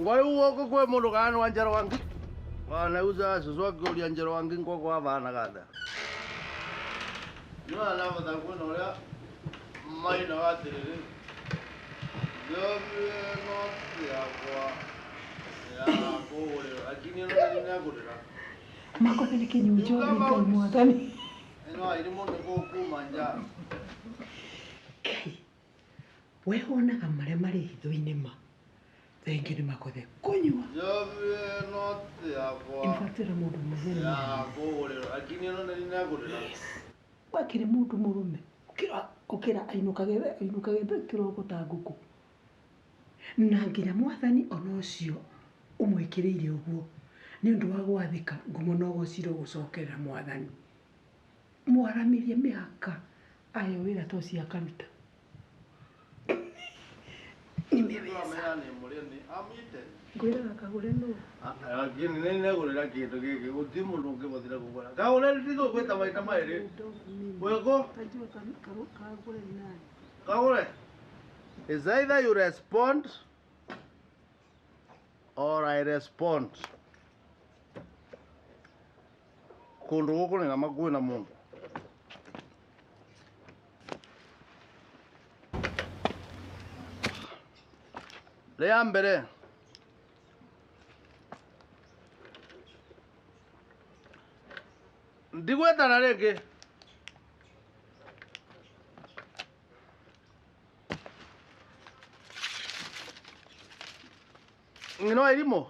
Ngwai guoko kwe mundu kana ni wa Njero wangi. Wanauza cucu akiuria Njero wangi ngoko abanaga atia. No anavota kwina uria mainaga atiriri. Njohi ĩno ti yakwa ya kũgũrĩrwo lakini ĩno nĩ ndagũrĩra. Makothi nĩ kĩnyuo njohi Ngai mwathani. Ĩno irimũ nĩ gũkuma nja. Ngai, we wonaga marĩa marĩ hitho-inĩ ma. Thengiũ nĩ Makothe kũnyua. Njohi ĩno ti yakwa In fact ĩra mũndũ mũrũme nĩ ya mwana. kũgũrĩrwo lakini ĩno nĩ ndagũrĩra. Yes. Gwakĩrĩ mũndũ mũrũme ũkĩra ũkĩra ainũkage ainũkage kĩroko ta ngũkũ. Na nginya mwathani ona ũcio ũmwĩkĩrĩire ũguo nĩ ũndũ wa gwathĩka ngumo na ũgoci gũcokerera mwathani. Mwaramĩrie mĩhaka aheo wĩra ta ũcio akaruta. Nimeweza. Ngwĩraga kagũre nũ? Lakini nĩ ndagũrĩra kĩndũ gĩkĩ gũtirĩ mũndũ ũngĩbotire kũgũra. Kagũre ndigũgwĩta maita merĩ. Wĩkũ? Tajua kagũre ni nani? Kagũre. Is either you respond or I respond. Kũndũ gũkũ nĩ nama kwĩna mũndũ. Rĩa mbere ndigwetana rĩngĩ. Ng'ino wa irimũ.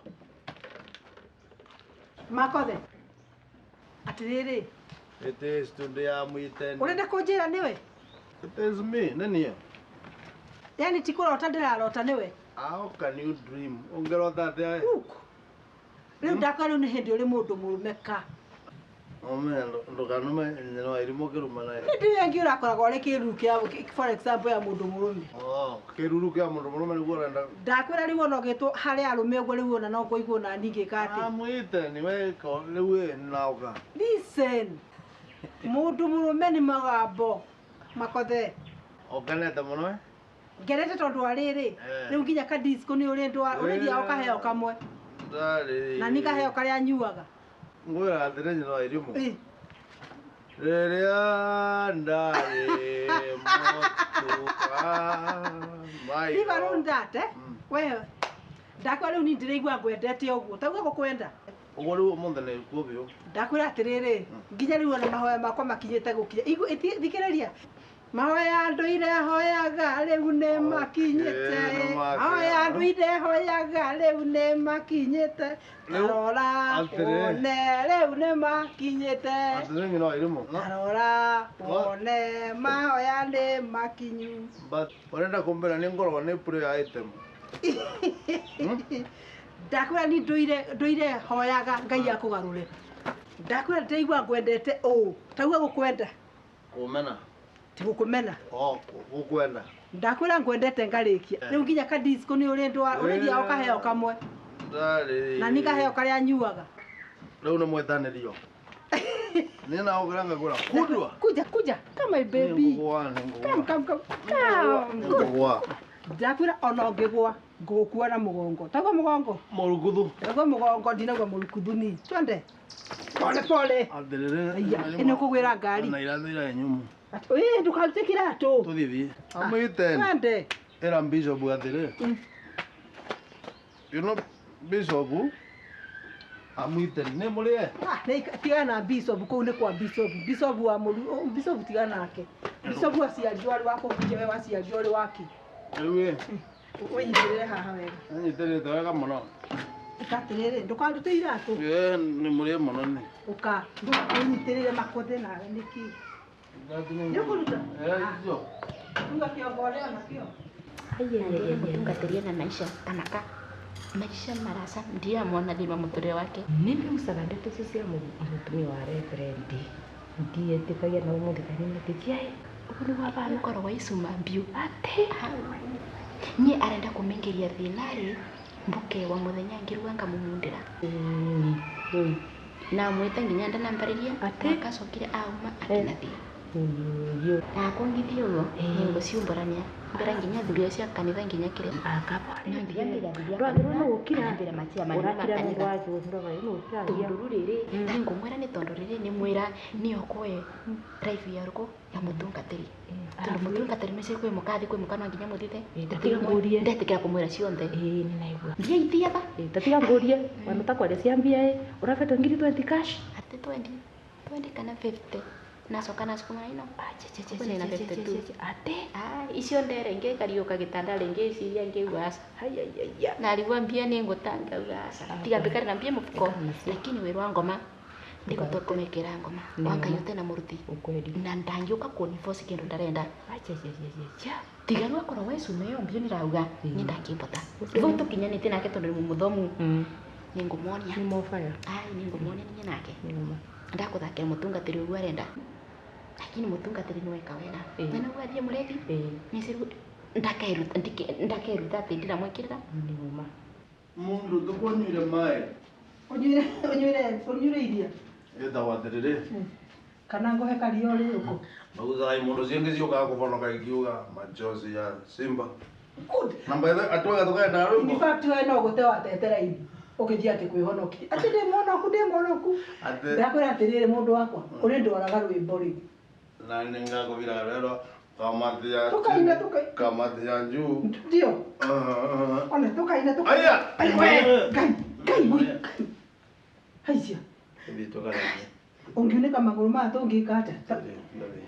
Makothe. Atiriri. It is today I'm waiting. Urenda kunjira niwe? It is me, nĩ niĩ. Yani ti kũrota ndĩrarota niwe? How can you dream? Ũngĩrota atĩa? Look. Rĩu ndakwa rĩu nĩ hĩndĩ ũrĩ mũndũ mũrũme ka. Ome ndũkanume nyina wa irimũ kĩruma naye. Hĩndĩ ĩyo ĩngĩ ũrakoragwo ũrĩ kĩruru kĩa for example ya mũndũ mũrũme. Oh, kĩruru kĩa mũndũ mũrũme nĩguo ũrenda. Ndakwĩra rĩu ona ũgĩtwo harĩ arũme ũguo rĩu ona no ngũigua ona niĩ ngĩka atĩ. Amwĩte nĩwe rĩu ĩ naũka. Listen. Mũndũ mũrũme nĩ magambo. Makothe. Ũkenete mũno ĩ? Ngenete tondũ wa rĩrĩ. Eh. Rĩu nginya ka disco nĩ ũrĩ ndwa ũrĩthiaga ũkaheo kamwe. Ndarĩ. Na niĩ ngaheo karĩa nyuaga. Ngwĩra atĩrĩ nyina wa irimũ. Ĩ. Rĩrĩa ndarĩ mũtuka maitho. Iva rĩu ndate. We ndakwa rĩu niĩ ndĩraigua ngwendete ũguo. Tauga gũkwenda. Ũguo rĩu ũmũthĩ nĩ kuo biũ. Ndakwĩra atĩrĩrĩ, nginya rĩu ona mahoya makwa makinyĩte gũkinya. Igu thikĩrĩria. Mahoya ndũire hoyaga rĩu nĩ makinyĩte. nĩ makinya. Mahoya ndũire hoyaga rĩu nĩ makinyĩte. Rĩu, Tarora atĩrĩ. wone rĩu nĩ makinyĩte. Atĩrĩ nyina wa irimũ. Tarora wone mahoya nĩ makinyu. But ũrenda kũmbĩra nĩ ngoragwo nĩ prayer item. Ndakwĩra niĩ ndũire ndũire hoyaga Ngai akũgarũre. Ndakwĩra ndĩraigua ngwendete ũũ. Tauga gũkwenda. Kũmena. Ti gũkũmena. Oh, gũkwenda. Ndakwĩra ngwendete ngarĩkia. Rĩu nginya ka disco nĩ ũrĩ ndwa ũrĩthiaga ũkaheo kamwe. Ndarĩ. Na niĩ ngaheo karĩa nyuaga. Rĩu nĩ mwetanĩrio. Niĩ na ũkĩra ngagũra kundwa. Kuja kuja kama baby. Nĩngũgũa nĩngũgũa. Come come come. Come. Nĩngũgũa. Ndakwĩra ona ũngĩgũa ngũgũkua na mũgongo. Tagua mũgongo. Mũrukuthu. Tagua mũgongo ndinagua mũrukuthu ni. Twende. Pole pole. Atĩrĩrĩ. Aya, ĩno kũgwĩra ngari. Na iratũ ira nyũmũ. Ĩ ndũkarute kĩratũ. Tũthiĩ thiĩ. Amwĩte. Twende. Ĩra bishop atĩrĩ. You know bishop amwĩte nĩ mũrĩe. Ah, nĩ tigana na bishop kũu nĩ kwa bishop. Bishop wa mũru, bishop tigana nake. Bishop waciarirwo arĩ wa kũhunjia we waciarirwo ũrĩ waki. Rĩu ĩ. Wĩnyitĩrĩre haha wega. Anyitĩrĩte wega mũno. Ĩka atĩrĩrĩ, ndũkarute iratũ. Ĩ nĩ mũrĩe mũno nĩ. Ũka, wĩnyitĩrĩre makothe nawe nĩkĩ? Nĩ ũkũruta? Eh, icio. Tunga kĩongo ũrĩa nakĩo. Mũtungatĩria na maisha anaka maisha marasa ndiye amwona thĩinĩ wa mũtũrĩre wake. Nĩndĩgucaga ndeto icio cia mũtumia wa reverend ndiĩtĩkagia na ũmũthĩ kana nĩmetĩkia ĩ Ũguo nĩguo abana ũkoragwo icuma mbiũ. Atĩ Niĩ arenda kũmĩingĩria thĩna-rĩ mbuke wa mũthenya ngĩruga ngamũmundĩra. Na mwĩta nginya ndanambarĩria Atĩ? akacokire auma akĩnathiĩ. Ũyũyũ. Nakwa ngĩthiĩ ũguo nĩngũciumbũrania Mbere nginya athuri acio a kanitha nginya kĩrĩa no nginya mbere athuri a Ndwagĩrĩirwo nĩ kanitha gũkira. kana mbere maciamani ma Ũrakira mũndũ kanitha wa nĩ ũkiragia. tondu rĩu rĩrĩ nĩngũmwĩra nĩ tondu rĩrĩ nĩ mwĩra nĩyo kũe life ya rũkũ ya mũtungatĩri tondu mũtungatĩri nĩcio kwĩ mũkathi kwĩ mũka no nginya mũthite Ta tiga ngũrie. Ndetĩkĩra kũmwĩra ciothe. Ĩĩ nĩ naigua. Mbia ithiaga. Ĩĩ ta tiga ngũrie wena ũtakwaria cia mbia ĩ ũrabetwo ngiri 20 cash. Atĩ 20 20 kana 50 nacoka nacukuma ino. Kwĩna na 52. Ate. Ah, icio ndere ngĩkariũka gĩtanda rĩngĩ iciria ngĩigua aca. Hayayaya. Narigwa mbia nĩ ngũtanga uga aca tiga mbikare na mbia mũbuko lakini wĩra wa ngoma ndigũtua kũmĩkĩra ngoma wa Ngai ũtena mũruti. Ukweli. Na ndangĩũka kũniboci kĩndũ ndarenda. Achachachacha. Tiga rĩu akorwo we cuma ĩyo mbio nĩrauga niĩ ndangĩmbota rĩu tũkinyanĩtie nake tondũ nĩ mũthomu nĩngũmuonia. Nĩ mobaya. Ai nĩngũmuonia niĩ nake. Nĩ ma. Ndakũthakĩra mũtungatĩri ũguo arenda lakini mũtungatĩri nĩweka wega na nĩguo athiĩ mũrethi. Nĩcio ndakeruta ndakeruta atĩ ndiramwĩkĩrĩra. Nĩ ma. Mundu tukunyuire maĩ. Ũnyuire ũnyuire ũnyuire iria. Ĩtagwo atĩrĩrĩ. Kana ngũhe karia ũrĩ ũkũ. Mauzaga imondo ciĩngĩ ciũkaga kũbonoka ikiuga machozi ya simba. Good. Na by the way atwaga tukaenda In rwĩmbo. fact we no gũte watete raini. Ũgĩthiĩ atĩ kwĩhonokia. Atĩ ndĩ mwonoku ndĩ mwonoku. Atĩ Ndakwĩra atĩrĩrĩ mũndũ wakwa ũrĩ ndwaraga rwĩmbo rĩu. na nĩngakũbira rwero kamati ya Tukaina chini, tukaina. kamati ya juu. Ndio. Ona tukaina tukaina. Aya. Ai we. Ngai Ngai we. Ngai. Haicia. Thiĩ tũkaragie. Ũngiunĩka magũrũ maya tũngĩka atĩa?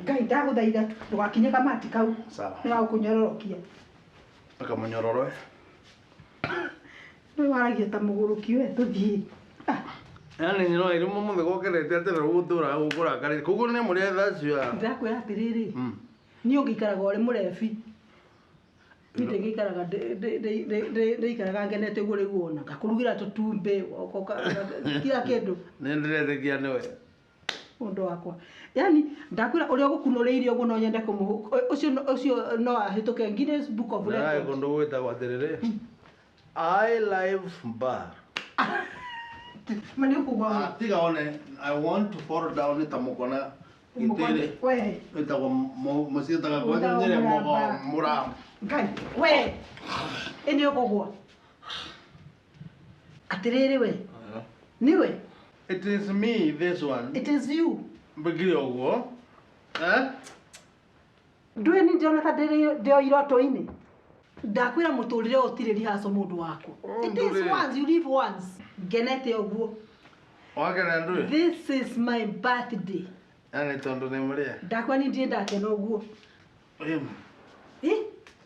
Ngai ndagũthaitha ndũgakinye kamati kau. Sawa. Nĩgagũkũnyororokia. Akamũnyororo. Nĩ waragia ta mũgũrũki we tũthiĩ. Ah, Yaani no irimo mũthĩ gokerete atĩ rĩu gũtũraga gũkũrakarĩte koguo nĩ mũrĩa tha cio. Ndĩrakwĩra atĩrĩrĩ niĩ ũngĩikaraga ũrĩ mũrebi niĩ ndĩngĩikaraga ndĩikaraga ngenete ũguo rĩu wona ngakũrugĩra tũtumbĩ kila kĩndũ. Nĩ ndĩretĩkia nĩwe. Mũndũ wakwa yani ndakwĩra ũrĩa ũgũkunũrĩirie ũguo no nyende kũmũ ũcio ũcio no ahĩtũke Guinness Book of Ndĩraĩ Records. kũndũ gwĩtagwo atĩrĩrĩ I live bar. Ma nĩ ũkũgwa. Ah, tiga one I want to fall down ta mũkona gĩtĩrĩ we wĩtagwo mũciĩtaga Wĩtagwo kwanja nyere mũramba. mũramba. Ngai we ĩ nĩ ũkũgwa atĩrĩrĩ we nĩwe. It is me this one. It is you. Mbĩkire ũguo. Eh? Ndũĩ ni ndĩrona ta ndĩ o iroto-inĩ ndakwĩra mũtũrĩre ũtirĩ rehearsal mũndũ wakwa. It is Ndũrĩ. once you live once ngenete ũguo. Wakena ndũĩ? This is my birthday. Yaani tondũ nĩ mũrĩa. Ndakwĩra ni ndirĩ ndakena ũguo. Ĩ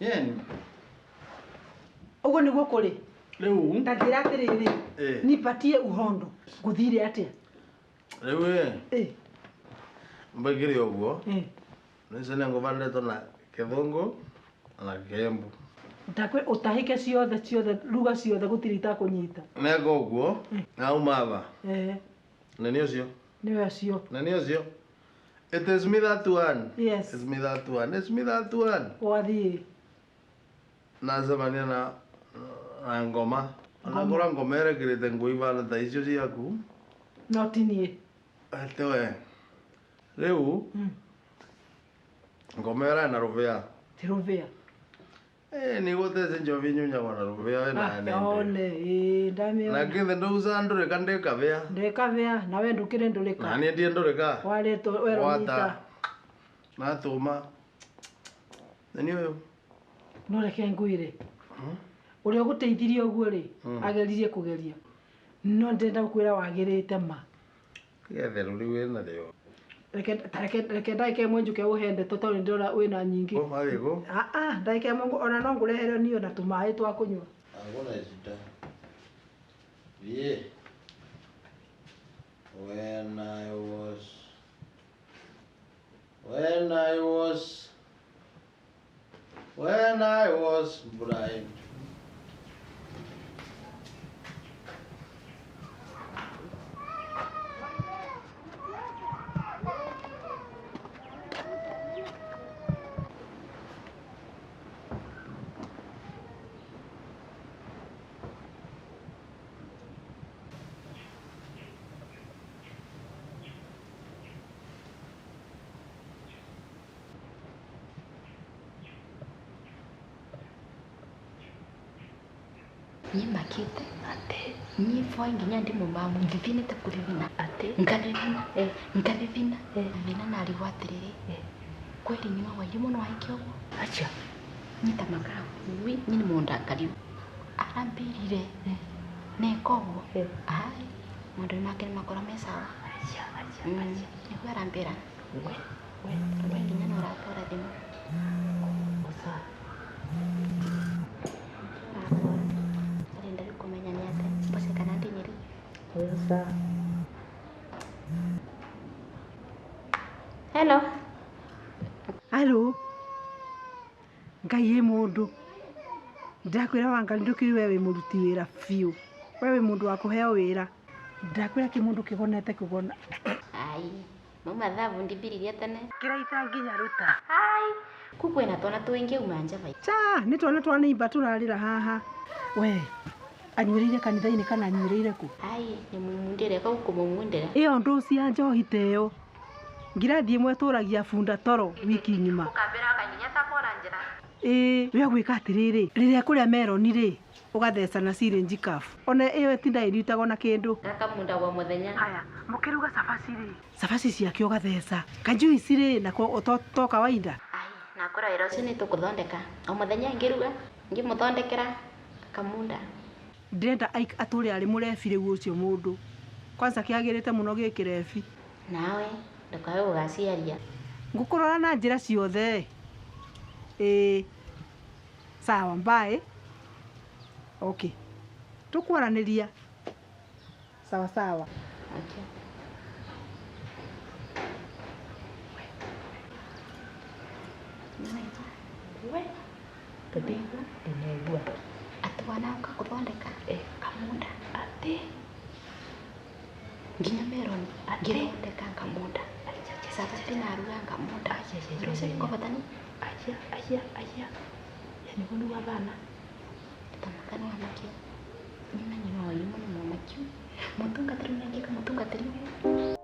Yeni. Ũguo nĩguo kũrĩ. Rĩu. Ndangĩra atĩrĩrĩ nipatie uhondo ngũthire atĩa. Rĩu ĩ. Ĩ Mbĩkire ũguo. Ĩ Nĩcio nĩngũbandĩtwo na kĩthũngũ na kĩembu. Ndakwĩra ũtahĩke ciothe ciothe ruga ciothe gũtirĩ itakũnyita. Neka ũguo nauma aba. Na nĩ ũcio. Nĩwe ũcio. Na nĩ ũcio. It is me that one. Yes. It's me that one. It's me that one. Wathiĩ. Nacemania na na ngoma. Onakora ngoma ĩrekĩrĩte nguo ibana ta icio ciaku. No ti niĩ. Atĩ we. Rĩu ngoma ĩrarĩ na rũbĩa. Ti rũbĩa. Nĩguo tece njovi inyunyagwo na rũbĩa we na nende. One ĩ ndamĩona. Na kĩthĩ ndauca ndũrĩka ndĩkabĩa. Ndĩkabĩa nawe ndũkĩrĩ ndũrĩka. Na niĩ ndiĩ ndũrĩka. Warĩtwo weronyita. Gwata. Natũma. Na nĩ ũyũ. No reke ngwĩre. Ũrĩa ũgũteithirie ũguo rĩ ageririe kũgeria. No ndĩrenda gũkwĩra wagĩrĩte ma. Getherũ rĩu wĩna rĩo. Reke reke reke ndagĩka ĩmwe njũke ũhe ndeto tondũ nĩndĩrona wĩna nyingĩ. Kũ magĩkũ? Ah ah ndagĩka ĩmwe ona no ngũrehere niĩ ona tũmaĩ twa kũnyua. Hakuna shida. Yeah. When I was When I was When I was blind. Nyimakite ate nyifwa nginya ndi mumamu ndithinite kuthithina ate nkathithina nkathithina thina narigwo atiriri kweli nyuma wa yumo no aikio uguo acha nyita makao wi nyini mundakariu arambirire neka uguo ai maundu make ni makora me sawa acha acha acha niguo arambira we we we nginya no arabora thimu osa arenda riu kumenya ni ate mbose kana ndi nyeri osa. Hello. Hello. Ngai ĩ mũndũ ndakwĩra wanga ndũkĩrĩ we wĩ mũruti wĩra biũ we wĩ mũndũ wa kũheo wĩra ndakwĩra kĩmũndũ kĩgonete kũgona. Ai mauma thabu ndimbiririe tene kĩraita nginya ruta. Ai ku kwĩna twana twĩngĩ uma nja bai cha nĩ twana twa neighbor tũrarĩra haha we anyuĩrĩire kanitha-inĩ kana anyuĩrĩire kũ? Ai nĩ mumundĩre kau kũmumundĩra ĩyo ndũci ya njohi ta ĩyo ngirathi ĩmwe tũragia bunda toro wiki ng'ima ũkambĩra kanyinya takora njĩra. Ĩĩ we gwĩka atĩrĩrĩ rĩrĩa kũrĩa meroni rĩ ũgatheca na syringe cuff ona ĩyo ĩtinda ĩrutagwo na kĩndũ gakamunda wa mũthenya. Haya mũkĩruga cabaci rĩ cabaci ciake ũgatheca kajuici rĩ nako to kawaida. Ai nakora wĩra ũcio nĩ tũkũthondeka o mũthenya ngĩruga ngĩmũthondekera kamunda. Ndĩrenda atũre arĩ mũrebi rĩu ũcio mũndũ kwanza kĩagĩrĩte mũno gĩ kĩrebi. Nawe ndũkae gũgaciaria ngũkũrora na njĩra ciothe. Ĩĩ sawa bye. Okay tũkwaranĩria sawa sawa. Okay. We Ndĩnaigua ndinaigua atĩ wanauka kũthondeka kamunda ate nginya meroni ngĩthondeka ngamunda cabaci naruga ngamunda wĩra ũcio nĩngũbatani. Aya aya aya yani hunu wa bana tamaka nĩ wamakio nyina nyina wa yumo nĩ mwamakio mũtungatĩri nĩ angĩka mũtungatĩri ũyũ.